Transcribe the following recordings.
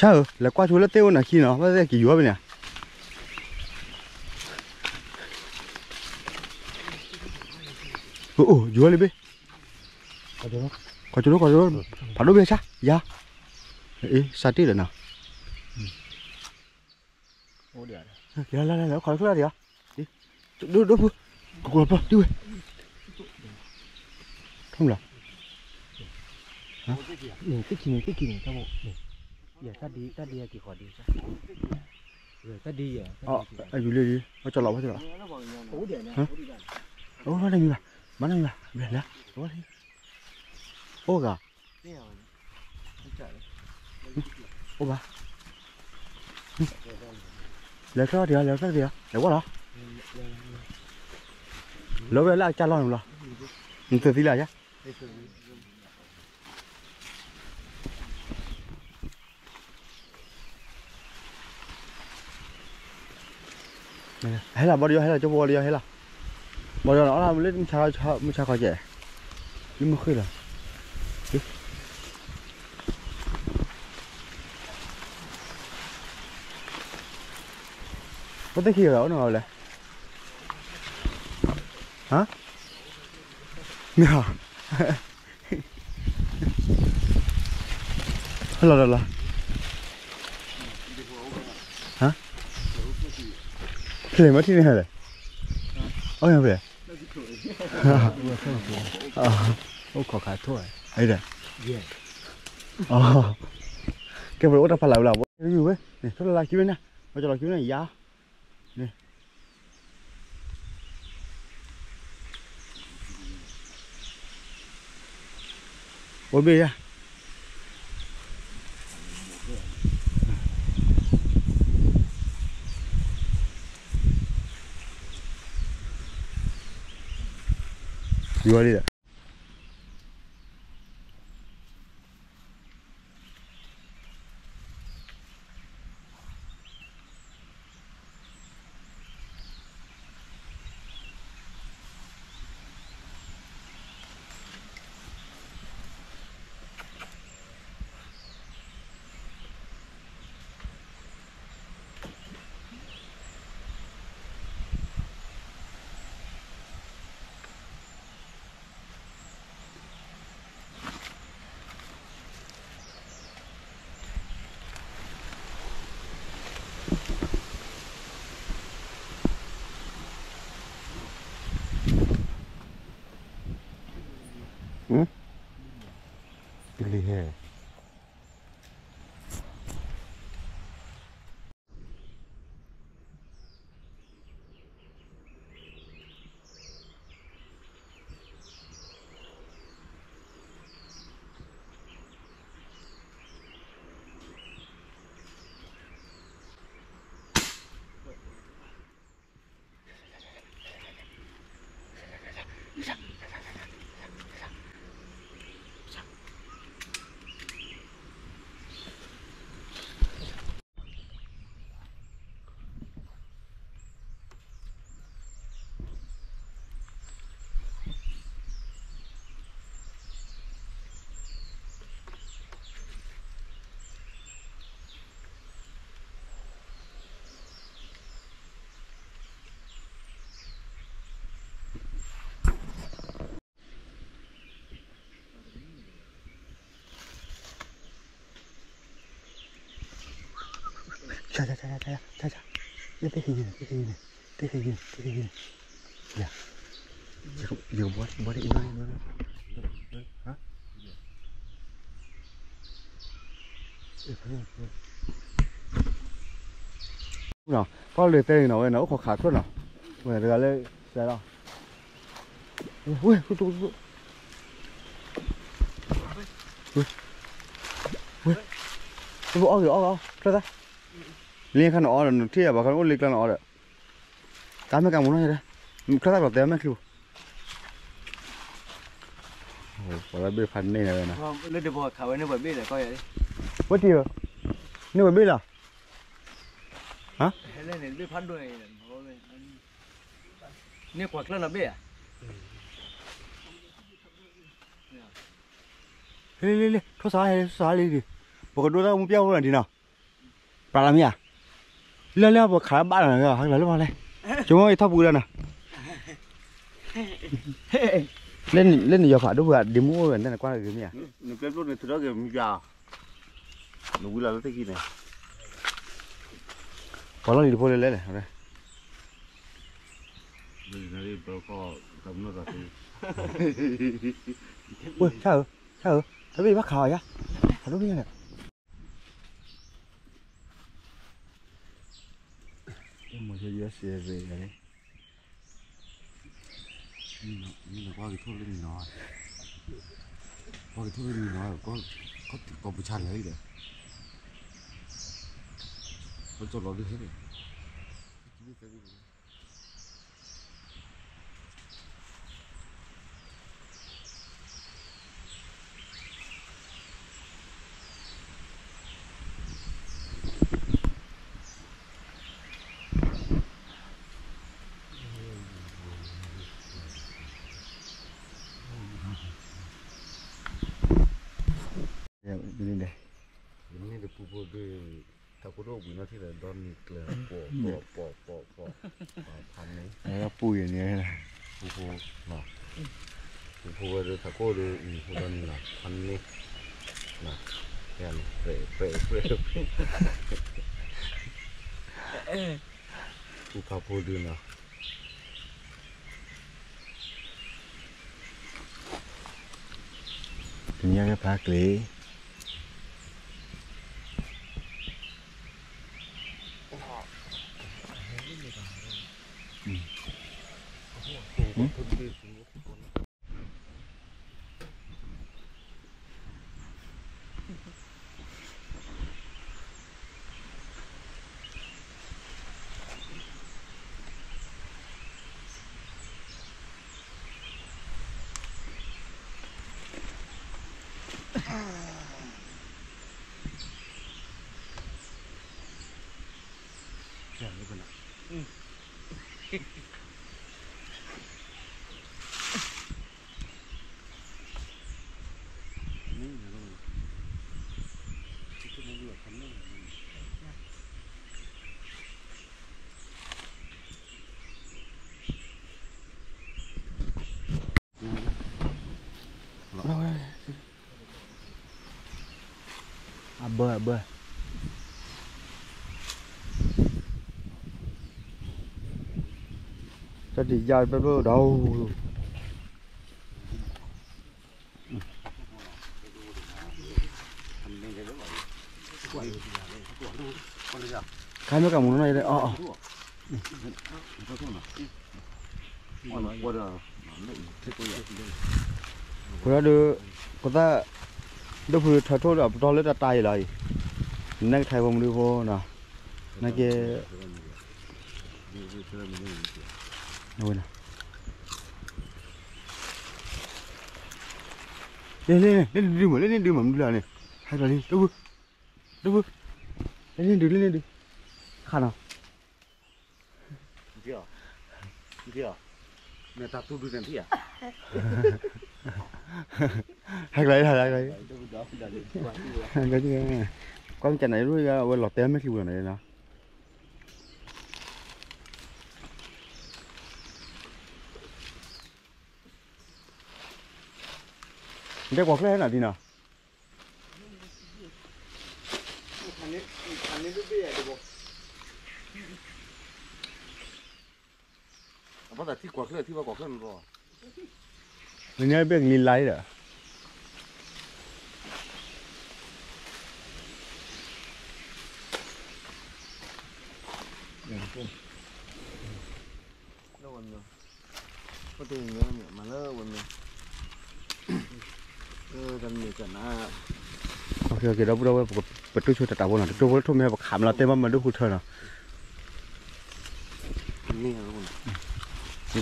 ဆၣ်ဧၢ, လဲၤကွၢ်ဆိလၢသ့ၣ်အိၣ်နၤခံနီၤ, ဘၣ်သ့ၣ်က့ၤယိၤဘၣ်န့ၣ်. အိၣ်အိၣ် ယိၤလံဘ့ၣ်, ကွၢ်ဆိလိ ကွၢ်ဆိလိ, ဖးဒိၣ်ဘ့ၣ်ဆၣ်, ယၤ, အ့ စးတ့ၢ်ဒီးနီၤ, လၢလၢလၢ ခီၣ်ချၢဒံးဧါ, ဒိၣ်ဒိၣ်ဖု, ကကိးပျီ တံၢ်ဝဲ, ထီၣ်မလီၤ, သ့ၣ်ခံန့ၣ် သ့ၣ်ခံန့ၣ် တၢ်ဘိ, ယတၢ်ဒ့ တၢ်ဒ့က့ၤဃီၤဒံး, တၢ်ဒ့ယဲ, အယူၤလံလံ အကၠီလီၤဝဲလီၤ, အိၣ်နီတမံၤဘၣ်, မၤနီတမံၤဘၣ်, လဲၤလဲၤ, အိၣ်ဂၤ အိၣ်ဘၣ်, လဲၤချၢဒံးဧါ, လဲၤချၢဒံးဧါ, လဲၤဝဲလီၤ, လၢဝဲလၢအကၢ်လီၢ်န့ၣ်လီၤ, နသုးသံလၢယါ, ဟဲလီၤဘီဒီးယီၤ ဟဲလီၤ ကၠိဖိဝီဒီးယီၤ ဟဲလီၤ, ဘၣ်ဒီးအီၣ်လၢမုၢ်ဆါခီကဲ, လၢမုၢ်ဃ့လီၤ. ပသ့ၣ်ခံဂၤအိၣ်နီၤလဲၣ်, ဟါ, မ့ၢ်ဟါ, လီၤလီၤလီၤ, ဟါ, ဖျဲၣ်မ့ၢ်ထံၣ်န့ၣ်လဲၣ်, အိၣ်ဖျဲၣ် အိၣ်ခိးခးထိၣ်, ကဲပအိၣ်တၢ်ဖးလၢ်ဝဲလီၤ, ဝဲ, ထိၣ်လၢ်လၢ်ကံဝဲန့ၣ်, ပကလီၤကံဝဲန့ၣ်ယါ, န့ၣ် အိၣ်ဘ့ၣ်ယါ, ယူၤလံဒီး ပှၤလၢတဲန့ၣ်နီၤ ဝဲန့ၣ် အိၣ်ခိးခးခရၢၣ်နီၤ, ဝဲတဂၤလၢ စဲးလီၤ, ဝဲ ဝဲ ဝဲ အီၣ်ဂ့ၤအီၣ်ဂ့ၤအီၣ် ချၢၣ်သၣ်, လၢခါနအီၣ်ဒီး နထံၣ်ယၤဘၣ်ခါနအိၣ်လၢကျါနအီၣ်ဒီး, ကါမဲာ်ကါမူၤနီၤ, ချၢၣ်သၣ်လီၤတဲမဲာ်ချံဘိ, ပှၤလၢဘ့ၣ်ဖးန့ၢ်ဝဲနီၤ, လၢတဘီခးဝဲန့ၣ်ပှၤဘ့ၣ်လဲၣ်ကီၢ်ယၤ, ဝဲတံၤဧၢ, န့ၢ်ပှၤဘ့ၣ်လီၤ, ဟဲလၢန့ၣ်ဘ့ၣ်ဖးဒိၣ်န့ၣ် န့ၢ်ကွၢ်ကျၢၢ်လီၤဘ့ၣ်ဧါ, လ့လ့လ့ ထိၣ်စးဟဲ ထိၣ်စးလံဒံး, ပကဒိတၢ်မူပျၢ်အိၣ်လီၤဒံးနီၤ, ပှၤလၢမ့ၢ်ဧါ, လၢလၢပှၤခးဘၣ်လီၤနီၤ ဟဲကလီၤလၢပှၤလဲၣ်, ကၠိမ့ၢ်အံၤထီၣ်ပူၤဒီးနီၤ, လၢနယီၤဖးဒိၣ်ပှၤဒံးမူအိၣ်ဝဲန့ၣ် နကွၢ်ဂ့ၤမ့ၢ်ဧါ, နပျဲၢ်ဖျိၣ်န့ၣ် ထုးထီၣ်က့ၤမူပျၢ်, နဝံလီၤလၢသ့ၣ်ခံန့ၣ်, ပှၤလီၢ်လံၤတဖိလၢလဲၣ်လဲၣ်, ဝဲ ဆၣ်ဧၢ, ဆၣ်ဧၢ, တၢ်ဘ့ၣ်ဘၣ်ခးအီၤယါ, ခးဒိၣ်မ့ၢ်လဲၣ်, မ့ၢ်ယဲစဲးရ့းန့ၣ်, မ့ၢ်နကွၢ်က့ၤထိၣ်လၢနံၤနီၤ, ကွၢ်က့ၤထိၣ်လၢနံၤနီၤ, ကီၢ်ပူၤဆါလဲၣ်ဒီး, ကီၢ်ကၠီၣ်လီၤဒ်ဟဲန့ၣ် မ့ၢ် ဒ် ထးခိၣ်ဒိၣ်ဘှံးနီၢ်ထံၣ်ဒီး ဒီနံၤကျၢၤ ပီၢ်ပီၢ်ပီၢ်ပီၢ်ပီၢ် ဖးန့ၣ် ပူၤယံၤန့ၣ် ပူၤဖိ ပူၤဖိဝဲဒီးထးခိၣ်ဒီး အံၤဖိဒီနံၤလီၤ ဖးန့ၣ် ပူၤဖးဖိဒုနီၤ တနံၤအံၤဖးကျ့ အဘၢ အဘၢ တၢ်တယၢ်ပျိပျိဒီး ခါမ့ၢ်ကမူၤနီၤ အီၤ အဃိဒီး ဖိသၣ် ဒိၣ်ဖုထၢထိၣ်ဒီး ပတီၢ်လၢတၢ်တါအံၤလီၤအံၤ, နဲကထါဖိမုၢ်ဒုဖိနီၤ, နဲက့ အဝဲနီၤ, လၢ လၢ လၢန့ၣ်ဒုမး လၢန့ၣ်ဒုမး မုၢ်ဒုလၢန့ၣ်, ဟဲလီၤလံ ဒိၣ်ဖု, ဒိၣ်ဖု, လၢန့ၣ်ဒု လၢန့ၣ်ဒု, ခါနီၤ မ့ၢ်တၢ်သူဒုတထံၣ်ဧါ, ဟဲကလီၤ ဟဲကလီၤ, ကွၢ်မ့ၢ်ကနၤ အဝဲလီၤတဲမ့ၢ်ချံပူၤနီၤနီၤ, တဲကွၢ်ချၢဟဲနီၤဒ်နီၤ အဘၣ်သးထံကွၢ်ချၢ ထံဘၣ်ကွၢ်ချၢန့ၣ်လီၤ, မ့ၢ်န့ၣ်ဘ့ၣ်ကလံၤလါဒီး ဒီပုၢ်ဒီဝဲၢ် ပတိၢ်ဆိတၢ်တၢ်ဖိနီၤ, တတိၢ်ဖိလၢထိၣ်မ့ၢ်ဟဲပခးမလီၤတဲဘၣ်မၤဒိၣ်ဃုထၢနီၤ,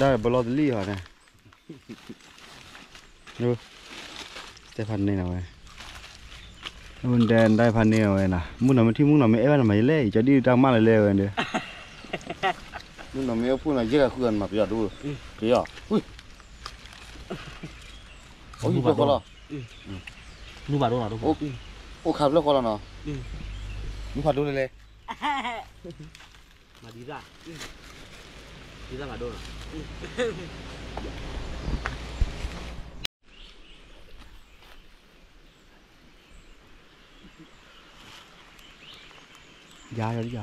ဒၣ်ဘလီတလံၣ်ဟီန့ၣ်, တဲဖးန့ၢ်နီၤဝဲ, တဲဖးန့ၢ်အဝဲနီၤ, မုၣ်နီၤမ့ၢ်ထံၣ်မုၣ်နီၤမ့ၢ်အဲၣ်ဘၣ်နီၤမၤယလဲၣ် ယကၠီဒ်တၢ်ကမၣ်လၢလဲၣ်ဝဲဒီး မုၣ်နီၤမ့ၢ်အိၣ်ဖှိၣ်နီၤ ယဲၢ်ဂၤဃုဂၤန့ၣ်မၤပယီၤဒိၣ်, ပယီၤ, အိၣ်ဖျၢၣ်ဃီလီၤ, အိၣ်ခါဖျၢၣ်ဃီလီၤနီၤ, မုၣ်ဖးဒိၣ်လဲၣ်လဲၣ်, မၤဒံးတၢ်, ဒံးတၢ်ဖးဒိၣ်နီၤ ယၤယၤယၤ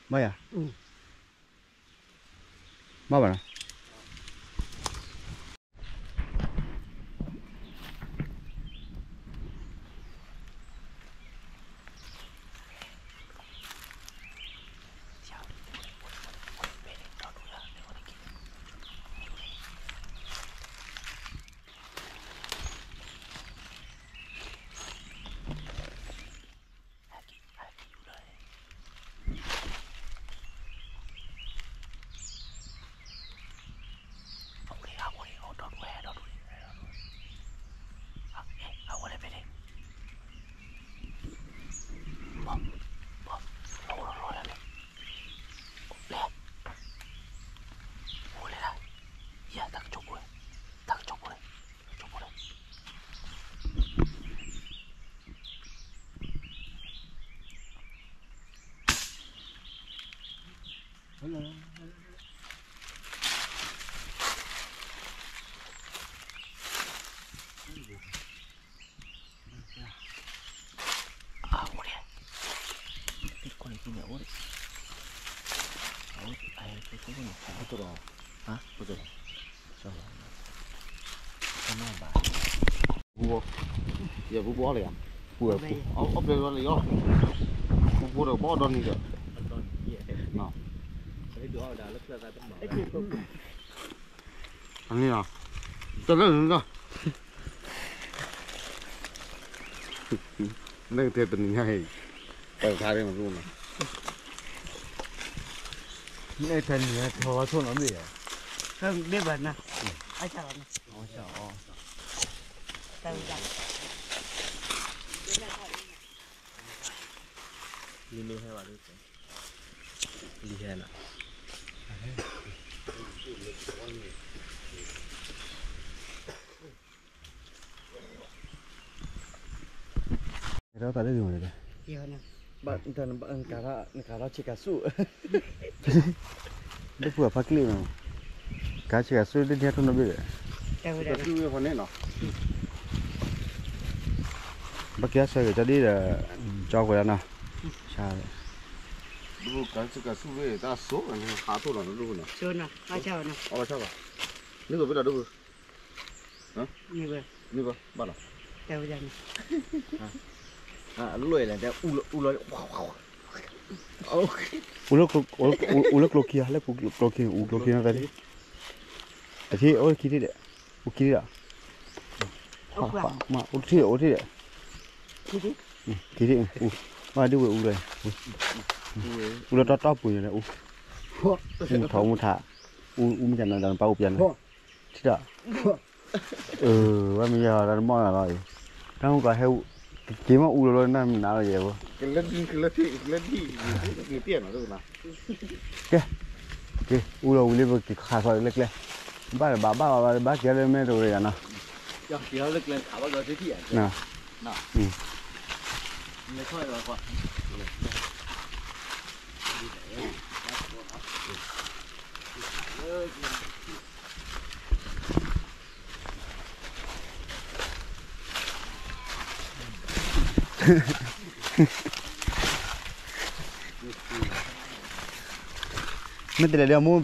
ဘၣ်ယၤ, ဘၣ်ဘၣ်နီၤ. အ ပူဖိ, ယပူဖိအီၣ်လၢယၤ, ပူဖိအီၣ်, အီၣ်ပျဲလီၤလၢယအီၣ်, ပူဖိဒီးဘီၣ်ဒီနံၤဒီး, အန့ၣ်လီၤ, တလၢနလီၤ, နကတဲတနံၤညါဟဲ, ပှၤခါရ့ၣ်မၤပူၤနီၤ, နကတဲနံၤညါထီၣ်ဝဲထိၣ်နီၤဘ့ၣ်, ဘ့ၣ်ဘၣ်နၤ, အဆၣ်လီၤနၤ, အဆၣ်အီၤ တၢ်ဝံၤတၢ် လံမ့ၢ်ဟဲဘၣ်ဒ်, လံဟဲနၤ, ဒီးတၢ်လၢဂ့ၤမး, နကၤထီၣ်ဆ့ကၤဆူၣ်, လၢပှၤဖးကျ့နီၤ, ကၤဆ့ကၤဆူၣ် တနံၤညါထိၣ်နီၤဘ့ၣ်ဒီး, ဘၣ်က့ၤအဆၢဂ့ၤကၠီဒ်ဒီး, ကၠီကွဲးလီၤနီၤ, ဆါ, ဒ်ကၤဆ့ကၤဆူၣ်ဘ့ၣ်တၢ်စိနီၤ, ဟးထိၣ်နီၤဒ်န့ၣ်, အီၣ်ဘၣ်ဆၣ်ဘၣ်, နကဘ့ၣ်လီၤဒ်, နကဘၣ်ဘၣ်လီၤ, အလွဲၢ်လၢတဲအူလီၤ, အူလၢကျိခံ, လၢကျိခံ, အူကျိခံ, အူကျိခံနီၤ, တထံၣ်အိၣ်ခံထံၣ်ဒီး, အူခံထံၣ်ဒီး, အိၣ်ထံၣ်ဒီး, အိၣ်ထံၣ်ဒီး, ခံထံၣ်, ဘၣ်ဒ်ဝဲအူလီၤ, အူလီၤတီတီပူၤညါဒီးအူ, မူထီၣ်မူထါ, အူမ့ၢ်ကနၤဒီးနပၢ်အူပျဲနီၤ, ထံၣ်ဒီး, အၢ, ဝဲမ့ၢ်ယဲၢ်ဒီးတမီၢ်လီၤအံၤ, တၢ်မူကီးဟဲ, က့ၤမ့ၢ်အူလီၤလီၤနၤမနုၤလီၤယဲၢ်, ကဲ, က့ၤအူလီၤဝံၤလံ ပက့ၤခးသီလၢကျဲ, ဘၣ်ဒီးဘၣ်ဘၣ်ဘၣ်ဘၣ် ဘၣ်က့ၤလၢမဲာ်တဝဲယၤနီၤ, မ့ၢ်တလဲၤဒီးမိၢ်